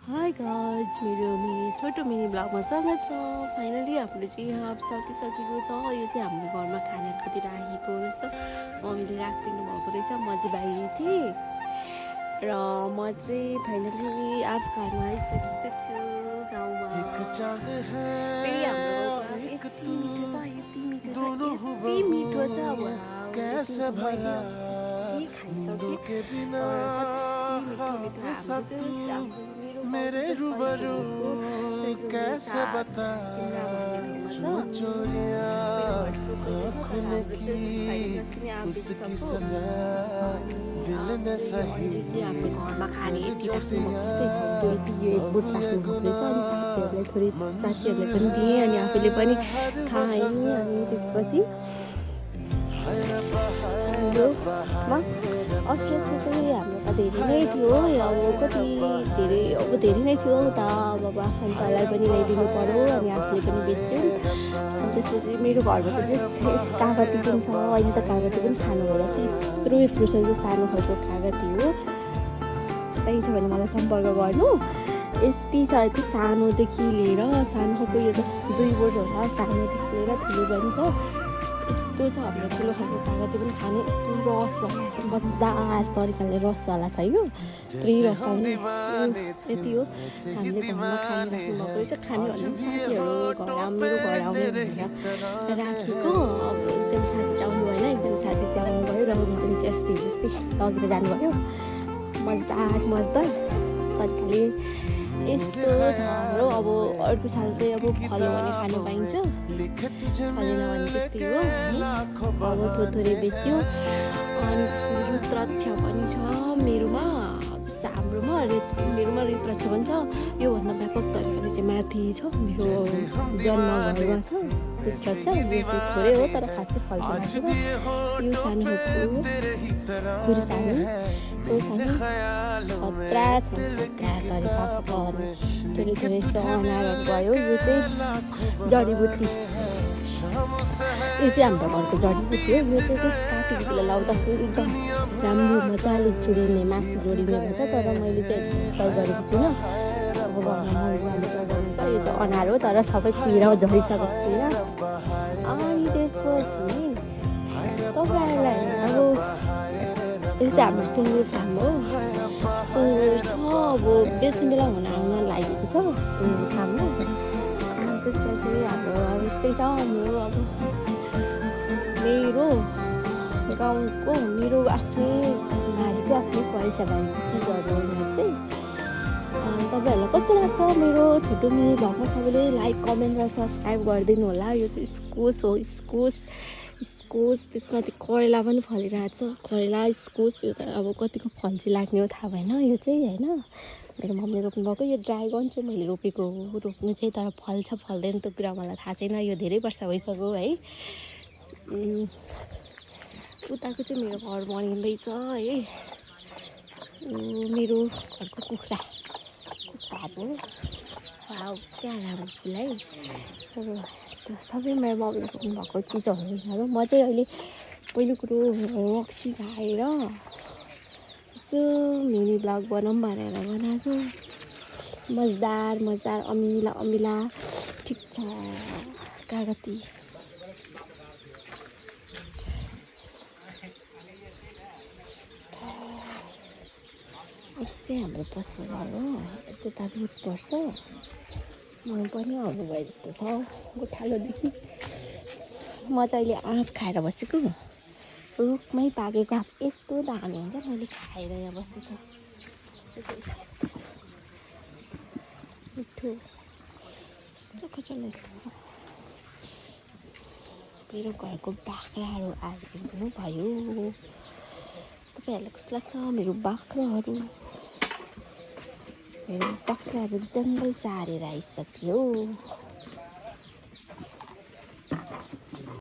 Hi guys मेरो छोटो mini ब्लगमा स्वागत छ। फाइनली हाम्रो चाहिँ यहाँ सकिसकेको छ। यो चाहिँ हाम्रो घरमा खाना कति राखेको रहेछ, मम्मीले राखिदिनु भएको रहेछ। म चाहिँ बाहिर थिएँ र म चाहिँ फाइनली अब घरमा आइसकेको छु गाउँमा। फेरि हाम्रो यति मिठो छ, यति मिठो छ, यति मिठो छ। अब के खाइसकेँ मेरे रूबरू कैसे बता जो चोरियां आँखों ने की उसकी सजा दिल ने सही घरमा खाने जो दिया साथीहरूले पनि दिए अनि आफूले पनि खाएँ। अनि त्यसपछि अस्ति चाहिँ हाम्रो त धेरै नै थियो, अब कति धेरै नै थियो त। अब आफन्तलाई पनि ल्याइदिनु पऱ्यो अनि आफूले पनि बेच्थ्यौँ। अनि त्यसपछि मेरो घरमा चाहिँ कागती पनि छ। अहिले त कागती पनि खानु होला चाहिँ यत्रो यत्रो छ, यो सानो खालको कागती हो। चाहिन्छ भने मलाई सम्पर्क गर्नु। यति छ, यति सानोदेखि लिएर सानो खालको, यो त 2 बोट होला, सानोदेखि लिएर ठुलो पनि छ। यस्तो छ हाम्रो ठुलो खालको कागती पनि खाने। यस्तो रसवाला मजादार तरिकाले रसवाला छ यो, पुरै रस आउने। यति हो हामीले घरमा खाइराख्नु भएको रहेछ। खाने भन्दा साथीहरू मेरो घर आउने भनेर राखेको। अब एकजना साथी चाहिँ आउनु भएन, एकजना साथी चाहिँ आउनुभयो र उनीहरूले चाहिँ अस्ति लगेर जानुभयो। मजदार तरिकाले यस्तो छ हाम्रो। अब अर्को साल चाहिँ अब फल्यो भने खानु पाइन्छ, फलेन भने त्यस्तै हो। अब थोरै बेच्यो। अनि त्यसपछि रुद्राक्ष पनि छ मेरोमा, जस्तो हाम्रोमा रुद्राक्ष भन्छ। योभन्दा व्यापक तरिकाले चाहिँ माथि छ, मेरो जन्मघरमा छ रुद्राक्ष। यो चाहिँ थोरै हो तर खासै फल्छ। यो सानो खुर्सानी खतरा छ, तरिकाको थोरै अनारहरू भयो। यो चाहिँ जडीबुटी, यो चाहिँ हाम्रो घरको जडीबुटी हो। यो चाहिँ काटीले लाउँदाखेरि एकदम राम्रो मजाले जोडिने, मासु जोडिने भन्छ। तर मैले चाहिँ ट्राई गरेको छुइनँ। अब घरमा मम्मीले ट्राई गर्नुहुन्छ। यो चाहिँ अनार हो तर सबै कुहिएर झरिसकेको थिएन। अनि त्यसपछि तपाईँहरूलाई अब यो चाहिँ हाम्रो सुँगुर फार्म हो। सुँगुर छ, अब बेच्ने बेला हुन लागेको छ सुँगुर फार्ममा। अनि त्यसपछि हाम्रो अब यस्तै छ हाम्रो। अब मेरो गाउँको मेरो आफ्नै बारीको आफ्नै परिसा भएको चिजहरू हो यहाँ चाहिँ। तपाईँहरूलाई कस्तो लाग्छ मेरो छोटो मिनी भ्लगमा? सबैले लाइक, कमेन्ट र सब्सक्राइब गरिदिनु होला। यो चाहिँ इस्कुस हो, इस्कुस। त्यसमाथि करेला पनि फलिरहेको छ, करेला इस्कुस। यो त अब कतिको फल चाहिँ लाग्ने हो थाहा भएन। यो चाहिँ होइन मेरो मम्मीले रोप्नु भएको। यो ड्रागन चाहिँ मैले रोपेको हो, रोप्नु चाहिँ, तर फल्छ फल्दैन त्यो कुरा मलाई थाहा छैन। यो धेरै वर्ष भइसक्यो है। उताको चाहिँ मेरो घर बनिँदैछ है। मेरो घरको कुखुराहरू क्या राम्रो फुल है। अब यस्तो सबै मेरो मम्मीले रोप्नु भएको चिजहरू यिनीहरू। म चाहिँ अहिले पहिलो कुरो रक्सी खाएर यसो मिनी ब्लग बनाऊँ भनेर बनाएको। मजदार अमिला ठिक छ कागती। चाहिँ हाम्रो पशु घर हो। यता रुट पर्छ, म पनि आउनुभयो जस्तो छ गोठालोदेखि। म चाहिँ अहिले आँप खाएर बसेको, रुखमै पाकेको आँप यस्तो दामी हुन्छ। मैले खाएर यहाँ बसेको मिठो यस्तो कचल्लै छ। मेरो घरको बाख्राहरू आइदिनु भयो। तपाईँहरूलाई कस्तो लाग्छ मेरो बाख्राहरू? मेरो बाख्राहरू जङ्गल चारेर आइसक्यो।